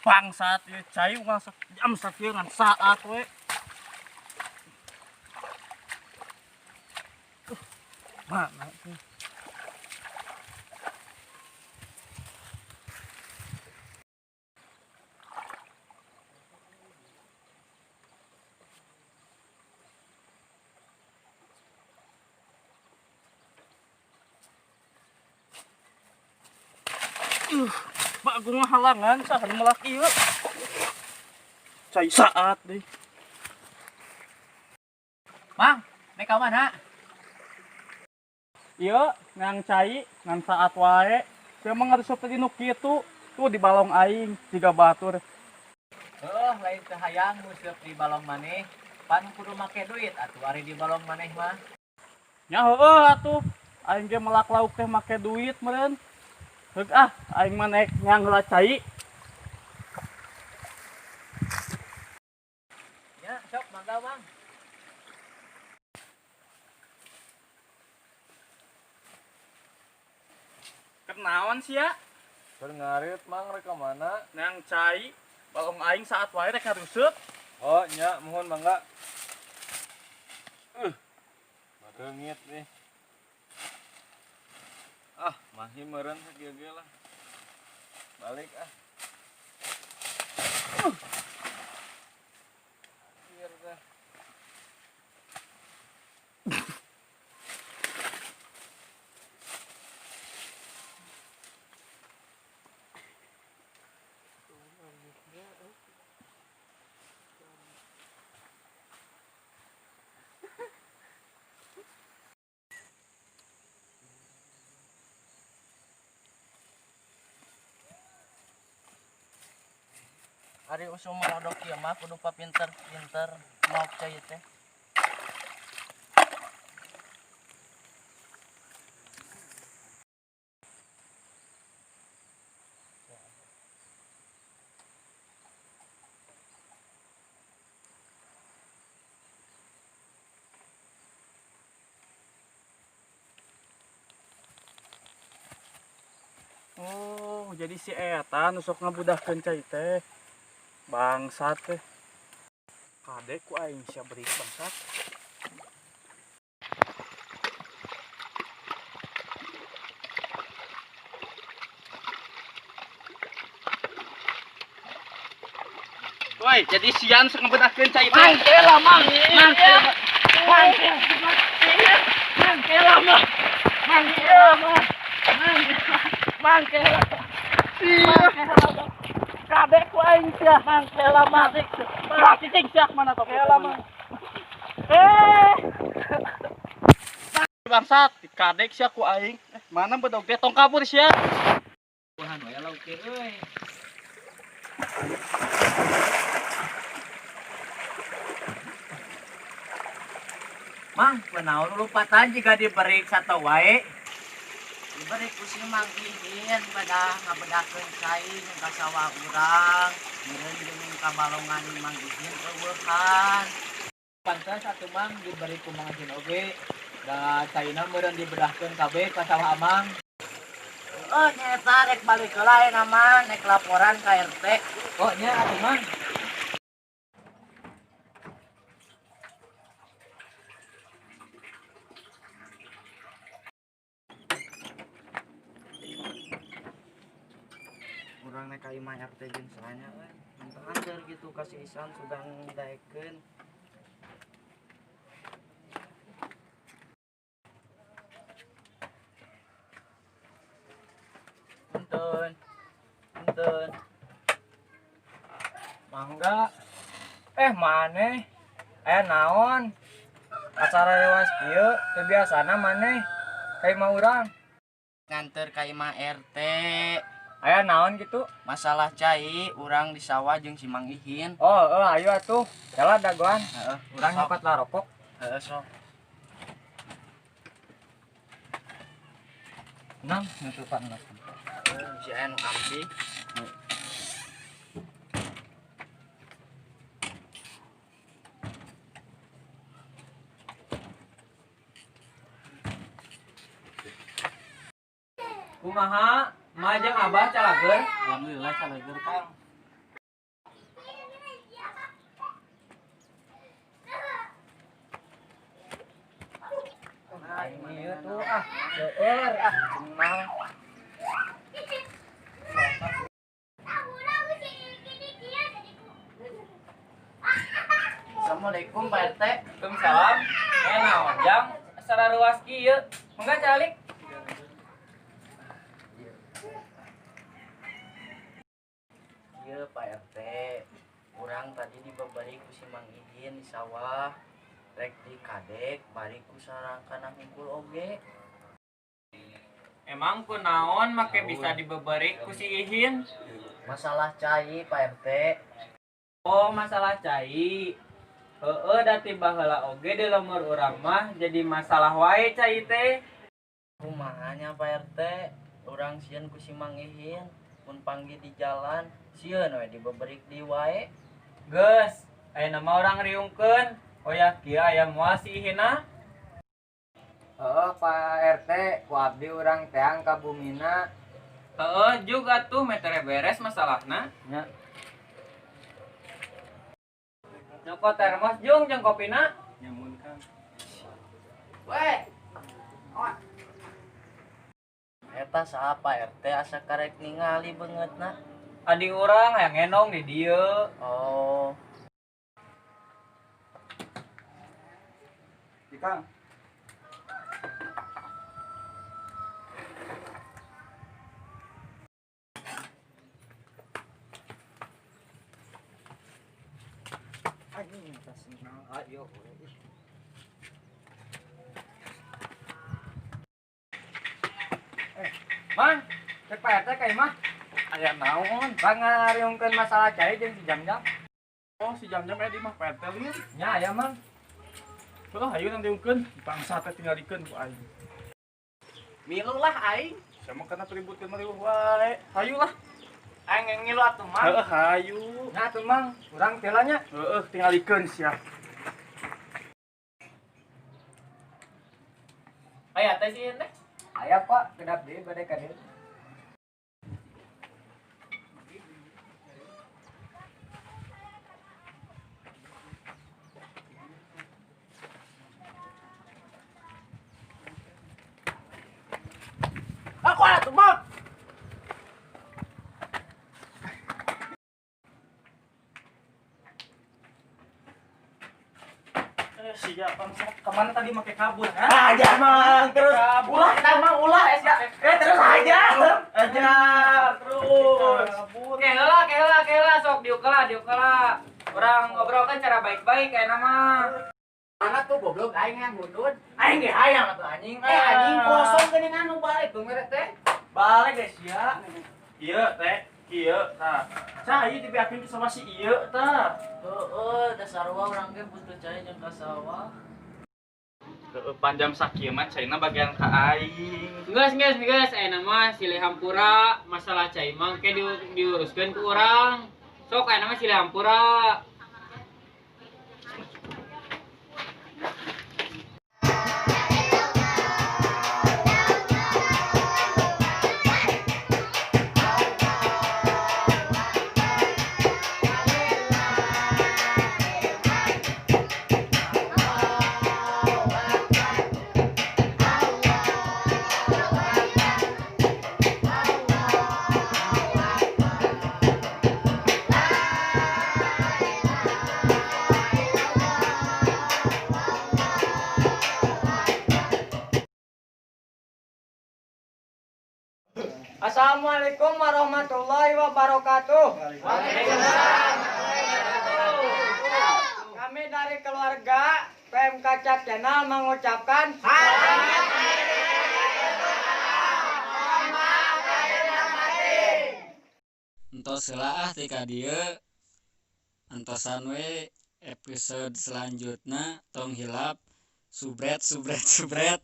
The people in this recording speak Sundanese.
Bangsat ieu cai urang jam sakieu ngan saat we. Mana tuh? Bagong halangan sahan melak ieu. Cai saat deh. Mang, nek ka mana? Ieu ngang cai ngan saat wae. Sia mah ngaresep teh nu kitu. Tuh di balong aing jiga batur. Heuh, lain teu hayang nguseup di balong maneh. Pan kudu make duit atuh ari di balong maneh mah. Nya heueuh atuh. Aing ge melak lauk teh make duit meureun. Heug ah, aing mah naik nyang heula cai. Nya, sok mangga, Mang. Kenaon sia? Keur ngarit Mang rek ka mana? Nang cai balong aing saat wae rek ngaruseut. Oh nya muhun mangga. Bareungit nih. Ah, mahi meureun sakieu ge lah. Balik ah. Anjir teh. Ari usum marodok ieu mah kudu papinter-pinter maok cai teh. Oh, jadi si eta nu sok ngabudahkeun cai teh. Bangsat teh. Kade ku aing sia beri bangsat. Woi, jadi sian sok ngabudahkeun cai teh. Mang kela mang. Mang kela. Mang kela. Mang kela mang. Mang kela mang. Mang kela. Mang kela. Kade ku aing sia. Mang kela mang. Mang cicing sia mana toh? Kela mang. Bangsat, dikadek sia ku aing. Mana bedog teh tong kabur sia. Tuhan we lauk teh euy. Mang, kunaon lupatan jiga diberi sato wae. Diberi ku si Mang Ihin pada ngabedahkeun cai jeung ka sawah urang, meureun jeung ka balongan Mang Ihin eueuhan. Pantes atuh Mang diberi ku Mang Ihin oge. Da caina meureun dibedahkeun kabeh ka sawah Amang. Oh, nyeta rek balik heula ayeuna mah, nek laporan ka RT. Oh, nya atuh Mang. Urang nek ka imah RT jeung saanya we. Minta gitu ka si Isan sudah daekeun. Punten. Punten. Mangga. Maneh aya naon? Acara rewas kieu teu biasana maneh ka imah urang. Nganter ka imah RT. Aya naon gitu? Masalah cai urang di sawah jeung si Mang Ihin. Oh, ayo atuh. Jalan dagoan. Heeh, urang nyopat lah rokok. Heeh, sok. 6 nutupan enam. Si aya nu kampi. Kumaha? Majang abah calager? Alhamdulillah calager, Kang. Atuh ah, seueur ah senang. Assalamualaikum Pak RT. Waalaikumsalam. Naon jang sararuas kieu. Mangga calik. Ieu Pak RT, urang tadi dibabari ku si Mang Idin di sawah. Rek dikadek bari ku sarangkana hungkul oge. Emang kunaon make bisa dibeberi ku si Ihin? Masalah cai Pak RT. Oh, masalah cai. Heeh, da ti baheula oge di lembur urang mah jadi masalah wae cai teh. Kumaha nya Pak RT, urang sieun ku si Mang Ihin mun panggih di jalan sieun we dibeberik di wae. Geus, ayeuna mah urang riungkeun. Oya kieu aya moal si Ihinna. Heeh Pak RT, ku abdi urang teang ka bumina. Heeh, juga tuh metere beres masalahna. Nya. Nyokot termos jung jeung kopina. Nyamun Kang. Weh. Eta saha Pak RT asa karek ningali beungeutna. Adi urang hayang ngenong di dieu. Oh. Di Kang. Anjing eta senang ayo. Mang, cek Pak RT ka imah. Aya naon? Bang ngariungkeun masalah cai jeung si Jam-Jam. Oh, si Jam-Jam aya di imah Pak RT lieur. Nya aya Mang. Heuh, hayu nang diungkeun. Bangsa teh tingalikeun ku aing. Milu lah aing. Sama kana ributkeun mah riweuh wae. Hayu lah. Aing ngilu atuh Mang. Heuh, hayu. Nya atuh Mang, urang teh nya. Heuh, tingalikeun sia. Aya teh si Ihin teh. Aya Pak, kedap deui bade ka dieu. Aku atuh Mang. Sia bangsat, kemana tadi make kabur? Ha? Aja Mang, terus ulah eta Mang ulah es ya. Terus aja. Aja terus. Kela kela kela sok diukela diukela. Urang ngobrolkan cara baik-baik kayak nama. Mana tuh goblok aing yang gundun. Aing ge hayang atuh anjing. Anjing kosong geuningan nu balik beungeut teh. Balik guys ya. Ieu teh, ieu tah. Cai dibeakeun sama si ieu tah. Heeh, dasar sarua urang ge butuh cai jeung ka sawah. Heeh, panjang sakieu mah caina bagian ka aing. Geus geus geus ayeuna mah silih hampura masalah cai mah ke diuruskeun ku urang. Sok ayeuna mah silih hampura. Assalamualaikum warahmatullahi wabarakatuh. Kami dari keluarga PMK Cat Channel mengucapkan Entos heula ah ti ka dieu. Antosan we episode selanjutna tong hilap subret subret subret.